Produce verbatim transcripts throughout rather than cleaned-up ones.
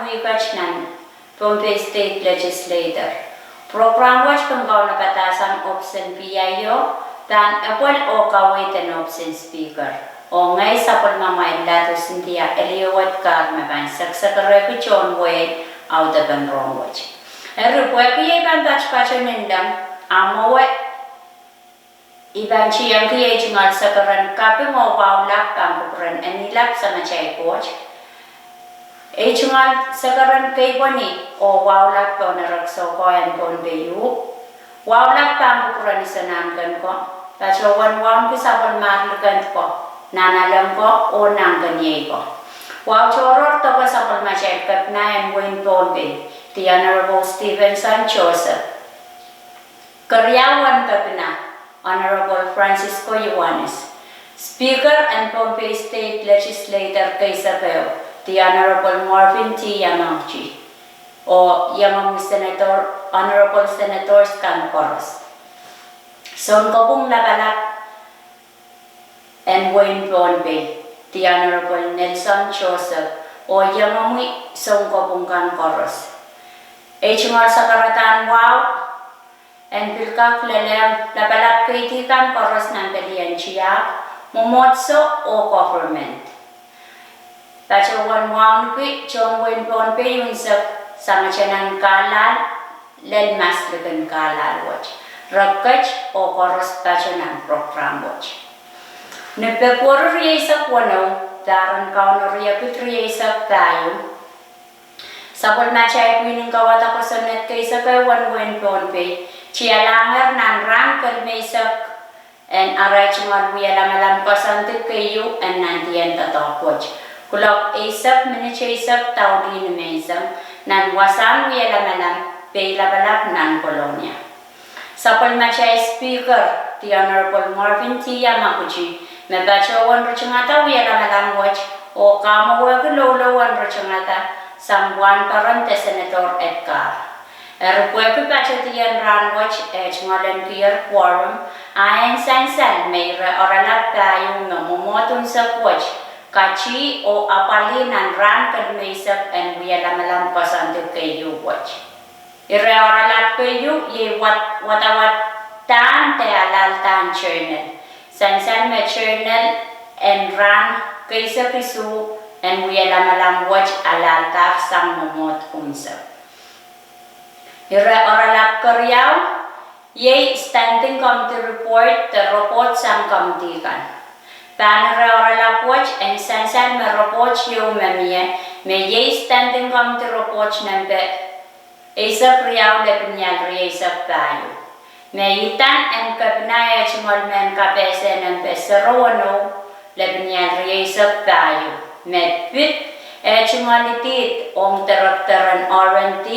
Wihket nan Pohnpei State Legislature. Program wet kin kaunopada sang ohpis en P I O, pahn epwel oh kaweid en ohpis en Speaker. Oh ngehi sapwellimamwail Ladus India Eliot Edgar me pahn seksekerehki tohn wehi audepen rohng wet. Eri pwehki ei pahn patopato nin leng, a mwowe I pahn tiengki ei tungoal sekeren kaping oh wahu lap pahn kupwuren Eni lap Samatail Koht. Ei tungoal sekeren keipweni oh wahu lap pohn erekiso ko en Pohnpei. Wahu lap pahn kupwuren Iso Nahnken ko, patohwan wauneki sapwellimar likend ko, nahnalek ko oh nahnkeniei ko. Wahu tohrohr doke sapwellimatail Kepina en wehin Pohnpei, The Honorable Stephenson Joseph. Keriau en Kepina, Honorable Francisco Ioanis. Speaker en Pohnpei State Legislature keisek ehu, The Honorable Marvin T. Yamaguchi, oh iengomwi Senator, Honorable Senators kan koaros. Sounkopwung Lapalap en wehin Pohnpei, The Honorable Nelson Joseph, oh iengomwi sounkopwung kan koaros. Ei tungoal sakaradahn wahu en pil kak lelehng lapalap keidi kan koaros nan pelien tiahk, mwomwohdiso oh government. Patohwan wauneki tohn wehin Pohnpei unsek sangete nan kahlahl, lel maslikin kahlahl wet. Re ket oh koaros patoh nan program wet. Ni Pekuweri rieisek weneu, pahr en Kauno riekid rieisek pahieu, sapwellimatail pwihn en kauwada kosonned keisek ehu en wehin Pohnpei, tialahngehr nan rahn kelimeisek en arail tungoal wielamalam koasoandi keieu en nantihong doadoahk wet. Kuloak eisek minit eisek daulih nimenseng, nan wasahn wielamalam Peilapalap nan Kolonia. Sapwellimatail Speaker, The Honorable Marvin T. Yamaguchi, me patohwan ritingada wielamalam wet, oh kamwowehki loulou en ritingada sang wahnpoaron de Senator Edgar. Eri pwehki patedien rahn wet eh tungoal en kiher quorum, a en sansal me ire oaralap pahieu me mwomwohd unsek wet kati oh apwalih nan rahn kelimeisek en wielamalam koasoandi keieu wet. Ire oaralap keieu iei wad-, wadawadahn de alahldahn journal. Sansal me journal en rahn keisek isuh en wielamalam wet alahldahr sang mwomwohd unsek. Ire oaralap keriau iei Standing Committee report de report sang committee kan. Pahn ire oaralap wet en sansal me report ieu me mie, me iei Standing Committee report nempe eisek riau lepin ial rieisek pahieu. Me idan en Kepina eh tungoal mehn kapehse nempe sero weneu lepin ial rieisek pahieu. Me pid eh tungoal idihd ong director en R and D,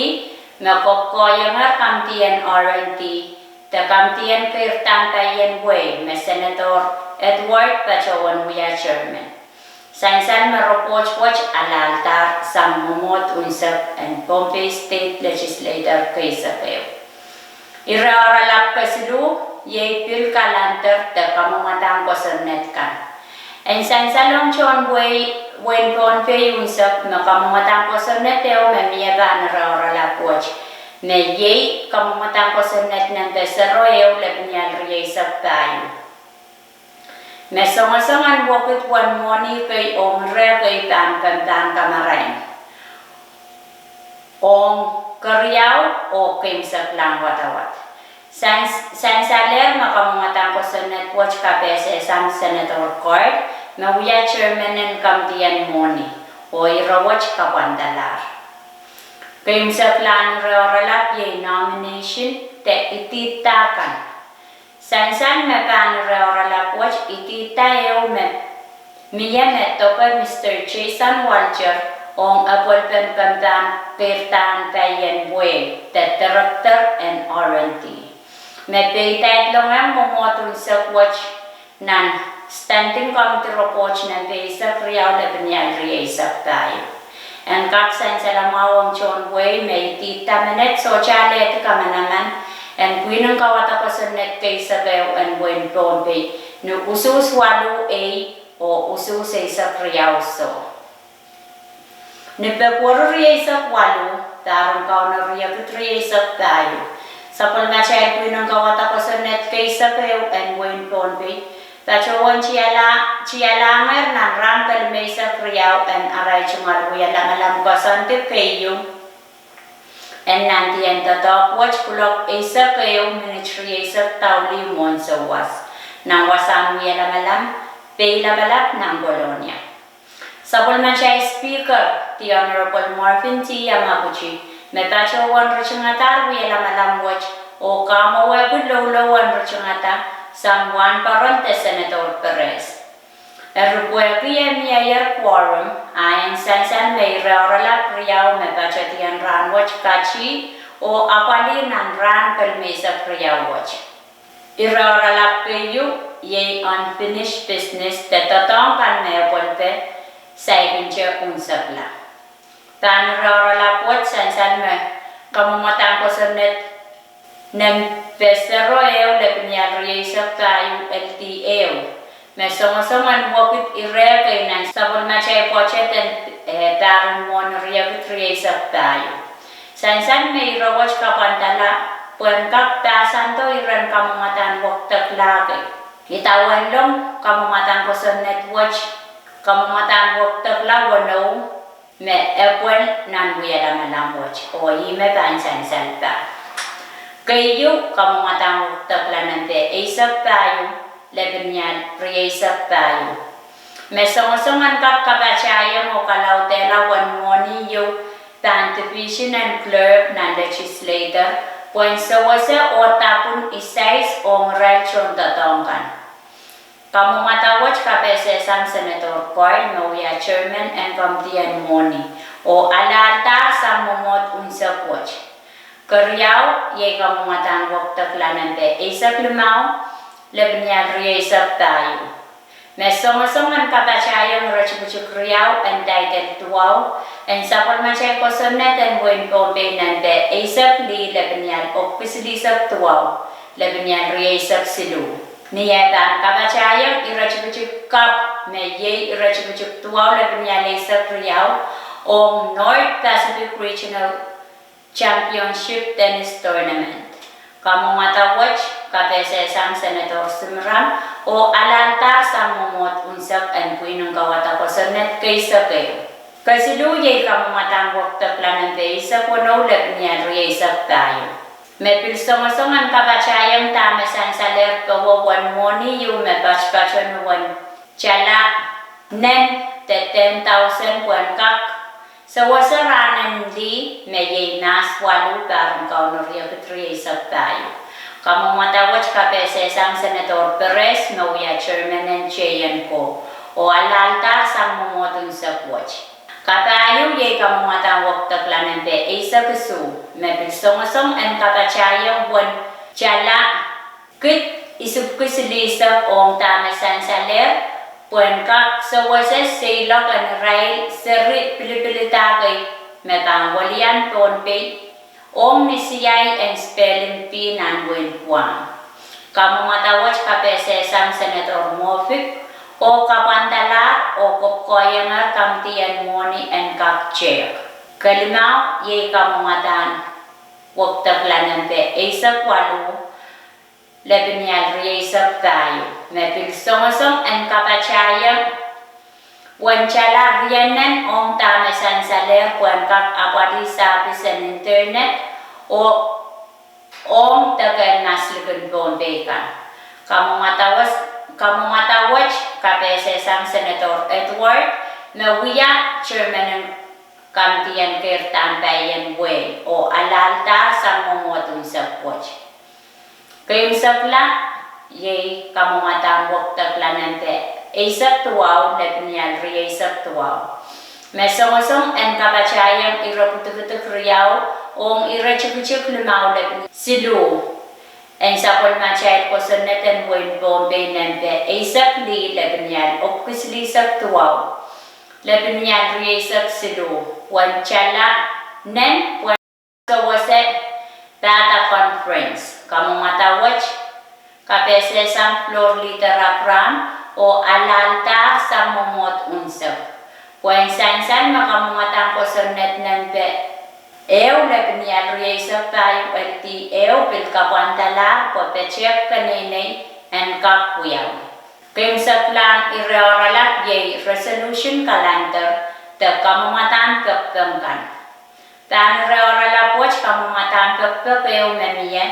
me kokohiengehr committee en R and D, de committee en keirdahn paien wehi me Senator Edward patohwan wia chairman. Sansal me report wet alahldahr sang mwomwohd unsek en Pohnpei State Legislature keisek ehu. Ire oaralap kesiluh iei pil calendar de kamwomwadahn kosonned kan. En sansalong tohn wehi, wehin Pohnpei unsek me kamwomwadahn kosonned ehu me mie pahn ire oaralap wet, me iei kamwomwadahn kosonned nempe sero ehu lepin ial rieisek pahieu. Me songosong en wekid wen mwohni kei ong ire kei pahn kempahn kamarain ong keriau oh keimwseklahn wadawad. Sans-, sansalehr me kamwomwadahn kosonned wet kapehse sang Senator Card, me wia chairman en committee en mwohni, oh ire wet kapwandalahr. Keimwseklahn ire oaralap iei nomination de idihda kan. Sansal me pahn ire oaralap wet idihda ehu me mie me dope Mister Jason Walter ong epwelpen kempahn keirdahn paien wehi de director en R and D. Me peidaitlong ong mwomwohd unsek wet nan Standing Committee report nempe eisek riau lepin ial rieisek pahieu. En kak sansal mwahu ong tohn wehi me idihda menet sohte alehdi kamanaman en pwihn en kauwada kosonned keisek ehu en wehin Pohnpei ni usuhs waluh ei oh usuhs eisek riau soh. Ni Pekuweri rieisek waluh, pahr en Kauno riekid rieisek pahieu, sapwellimatail pwihn en kauwada kosonned keisek ehu en wehin Pohnpei patohwan tialahngehr nan rahn kelimeisek riau en arail tungoal wia lamalam koasoandi keieu en nandien doadoahk wet kuloak eisek ehu minit rieisek daulih mwohn souwas, nan wasahn wia lamalam Peilapalap nan Kolonia. Sapwellimatail Speaker, the Honorable Marvin T. Yamaguchi, me patohwan ritingadahr wia lamalam wet oh kamwowehki loulou en ritingada sang wahnpoaron de Senator Perez. Eri pwehki e mieier quorum, a en sansal me ire oaralap riau me patehdiong rahn wet kati oh apwalih nan rahn kelimeisek riau wet. Ire oaralap keieu iei unfinished business de doadoahk kan me e pwelpe saikinte unsekla. Pahn ire oaralap wet sansal me kamwomwadahn kosonned nempe sero ehu lepinial rieisek pahieu L D ehu, me songosong en wekid ire kei nan sapwellimatail pwoatet en, eh, pahr en mwohni riekid rieisek pahieu. Sansal me ire wet kapwandala pwehn kak pahsando iren kamwomwadahn wekidekla kei. Idawehn lom kamwomwadahn kosonned wet, kamwomwadahn wekidekla weneu me epwel nan wia lamalam wet, oh ihme pahn sansal pah. Keieu kamwomwadahn wekidekla nempe eisek pahieu, lepinial rieisek pahieu, me songosong en kak kapatahieng oh kalaudehla uwen mwohni ieu pahn division en clerk nan legislature pwehn sewese oh dapwun isais ong irail tohndoadoahk kan. Kamwomwada wet kapehsehsang Senator Coyle me wia chairman en komidi en mwohni, oh alahldahr sang mwomwohd unsek wet. Keriau iei kamwomwadahn wekidekla nempe eisek limau, lepinial rieisek pahieu, me songosong en kapatahieng ire tikitik riau en title duwau en sapwellimatail kosonned en wehin Pohnpei nempe eisek lih, lepinial epwiki silihsek duwau, lepinial rieisek siluh. Ni eh pahn kapatahieng ire tikitik kapw me iei ire tikitik duwau, lepinial eisek riau, ong North Pacific Regional Championship Tennis Tournament. Kamwomwada wet kapehsehsang Senator Zimram oh alahldahr sang mwomwohd unsek en pwihn en kauwada kosonned keisek ehu. Kesiluh iei kamwomwadahn wekidekla nempe eisek weneu, lepinial rieisek pahieu, me pil songosong en kapatahieng dahme sansalehr powe uwen mwohni ieu me patpato ni uwen tala nen de ten thousand pwehn kak sewese rahnen lih me iei Mahs waluh, pahr en Kauno riekid rieisek pahieu. Kamwomwada wet kapehsehsang Senator Perez me wia chairman en J N C O, oh alahldahr sang mwomwohd unsek wet. Kapahieu iei kamwomwadahn wekidekla nempe eisek isuh, me pil songosong en kapatahieng uwen tala kid isipwiki silihsek ong dahme sansalehr pwehn kak sewese seiloak en irail seri pilipilda kei me pahn welian Pohnpei ong nisiai en spelling bee nan wehin Guam. Kamwomwada wet kapehsehsang Senator Moffitt oh kapwandalahr oh koapworopworehr komidi en mwohni en kak tehk. Kelimau iei kamwomwadahn wekidekla nempe eisek waluh, lepinial rieisek pahieu, me pil songosong en kapatahieng uwen tala rienen ong dahme sansalehr pwehn kak apwalih sahpis en internet oh ong deke en maslikin Pohnpei kan. Kamwomwada wet, kamwomwada wet kapehsehsang Senator Edward me wia chairman en komidi en keirdahn paien wehi oh alahldahr sang mwomwohd unsek wet. Keimwseklahn iei kamwomwadahn wekidekla nempe eisek duwau, lepinial rieisek duwau, me songosong en kapatahieng ire pwutukitik riau ong ire tikitik limau, lepin siluh en sapwellimatail kosonned en wehin Pohnpei nempe eisek lih, lepinial epwiki silihsek duwau, lepinial rieisek siluh, uwen tala nen pwehn sewese pahda conference. Kamwomwada wet kapehsehsang Floor Leader Abraham oh alahldahr sang mwomwohd unsek. Pwehn sansal me kamwomwadahn kosonned nempe ehu lepin ial rieisek pahieu L D ehu pil kapwandalahr pwe petehk keneinei en kak wiawi. Keimwseklahn ire oaralap iei resolution, calendar, de kamwomwadahn pekpek kan. Pahn ire oaralap wet kamwomwadahn pekpek ehu me mie,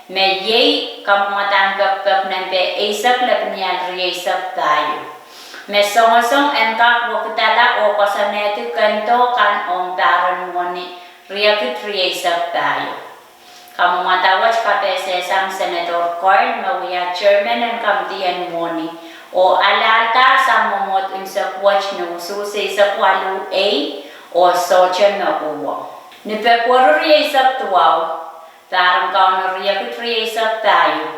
me iei kamwomwadahn pekpek nempe eisek lepin ial rieisek pahieu, me songosong en kak wekidala oh koasoanehdi kendo kan ong pahr en mwohni riekid rieisek pahieu. Kamwomwada wet kapehse sang Senator Coyle me wia chairman en kamidi en mwohni, oh alahldahr sang mwomwohd unsek wet ni usuhs eisek waluh ei oh sohte me uhwong. Ni Pwehpweri rieisek duwau, pahr en Kauno riekid rieisek pahieu,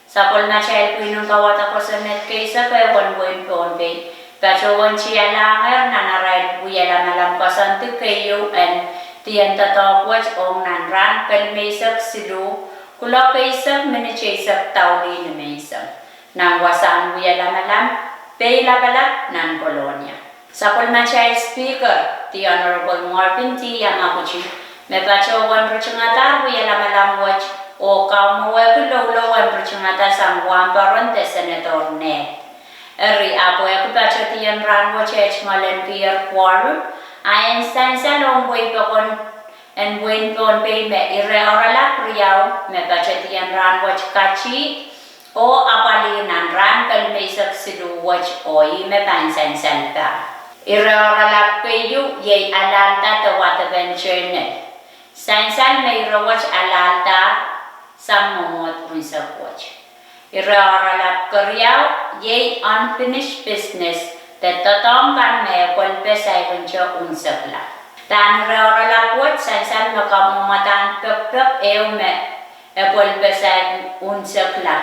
sapwellimatail pwihn en kauwada kosonned keisek ehu en wehin Pohnpei patohwan tialahngehr nan arail wie lamalam koasoandi keieu en dien doadoahk wet ong nan rahn kelimeisek siluh, kuloak eisek minit eisek daulih nimenseng, nan wasahn wie lamalam Peilapalap nan Kolonia. Sapwellimatail Speaker, the Honorable Marvin T. Yamaguchi, me patohwan ritingadahr wie lamalam wet oh kamwowehki loulou en ritingada sang wahnpoaron de Senator Ned. Eri, ahpw e pil patehng rahn wet eh tungoal en pier quorum, a en sansal ong wehi pokon en wehin Pohnpei me ire oaralap riau me patehng rahn wet kati oh apwalih nan rahn kelimeisek siluh wet oh ih me pahn sansal pahn. Ire oaralap keieu iei alahlda de wadepen journal. Sansal me ire wet alahldahr sang mwomwohd unsek wet. Ire oaralap keriau iei unfinished business de doadoahk kan me epwelpe saikinte unsekla. Pahn ire oaralap wet sansal me kamwomwadahn pekpek ehu me epwelpe saikinte unsekla,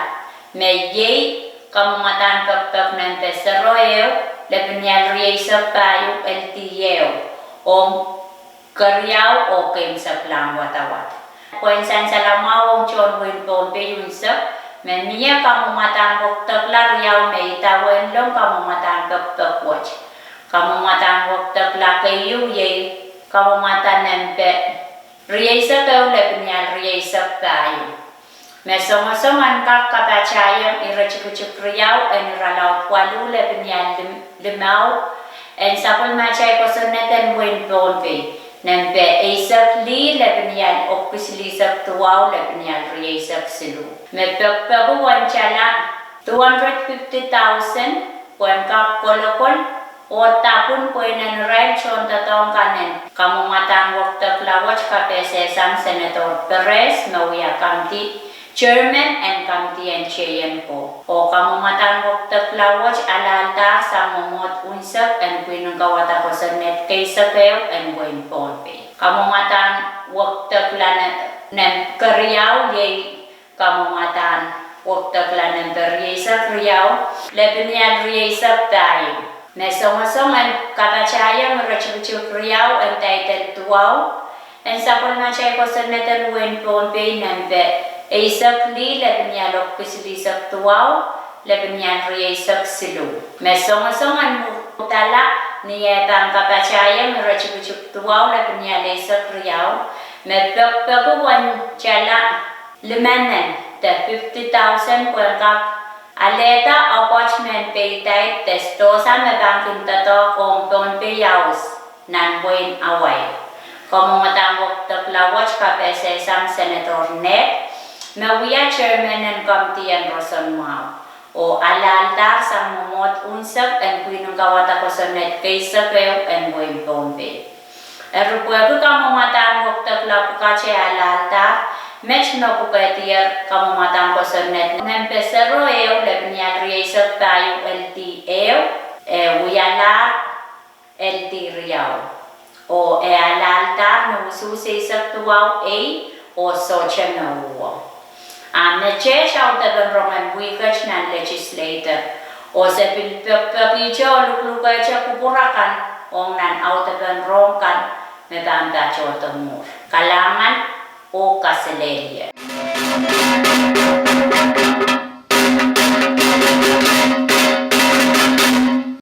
me iei kamwomwadahn pekpek nempe sero ehu, lepin ial rieisek pahieu L D ehu, ong keriau oh keimwseklahn wadawad. Pwehn sansal mwahu ong tohn wehin Pohnpei unsek, me mie kamwomwadahn wekidekla riau me idawehn leng kamwomwadahn pekpek wet. Kamwomwadahn wekidekla keieu iei kamwomwadahn nempe rieisek ehu lepin ial rieisek pahieu, me songosong en kak kapatahieng ire tikitik riau en irelaud waluh lepin ial lim-, limau, en sapwellimatail kosonned en wehin Pohnpei, nempe eisek lih lepin ial okpwi silihsek duwau lepin ial rieisek siluh, me pekpeki wentala two hundred fifty thousand pwehn kak kolokol oh dapwun pweinen irail tohndoadoahk kan en. Kamwomwadahn wekidekla wet kapehse sang Senator Perez me wia kamidi chairman en kamidi en J N C O, oh kamwomwadahn wekidekla wet alahldahr sang mwomwohd unsek en pwihn en kauwada kosonned keisek ehu en wehin Pohnpei. Kamwomwadahn wekidekla ne-, nempe keriau iei kamwomwadahn wekidekla nempe rieisek riau, lepin ial rieisek pahieu, me songosong en kapatahieng ire tikitik riau en title duwau en sapwellimatail kosonned en wehin Pohnpei nempe eisek lih lepin ial okpwi silihsek duwau lepin ial rieisek siluh, me songosong en mudala ni eh pahn kapatahieng ire tikitik duwau lepin ial eisek riau, me pekpeki wentala limenen de fifty thousand pwehn kak alehda apartment peidait de sidohsa me pahn kin doadoahk ong Pohnpei House nan wehin Hawaii. Kamwomwadahn wekidekla wet kapehse sang Senator Ned, me wia chairman en kamidi en roson mwahu, oh alahldahr sang mwomwohd unsek en pwihn en kauwada kosonned keisek ehu en wehin Pohnpei. Eri pwehki kamwomwadahn wekidekla pwukat alahldahr, met me pwukedier kamwomwadahn kosonned nempe sero ehu lepin ial rieisek pahieu L D ehu, e wialahr L D riau, oh e alahldahr ni usuhs eisek duwau ei oh sohte me uhwong. A meteht audepen rongen wihket nan legislature, oh se pil pekpekihte oh luklukehte kupwur akan ong nan audepen rohng kan me pahn patohdo mwuhr. Kalahngan oh kaselehlie.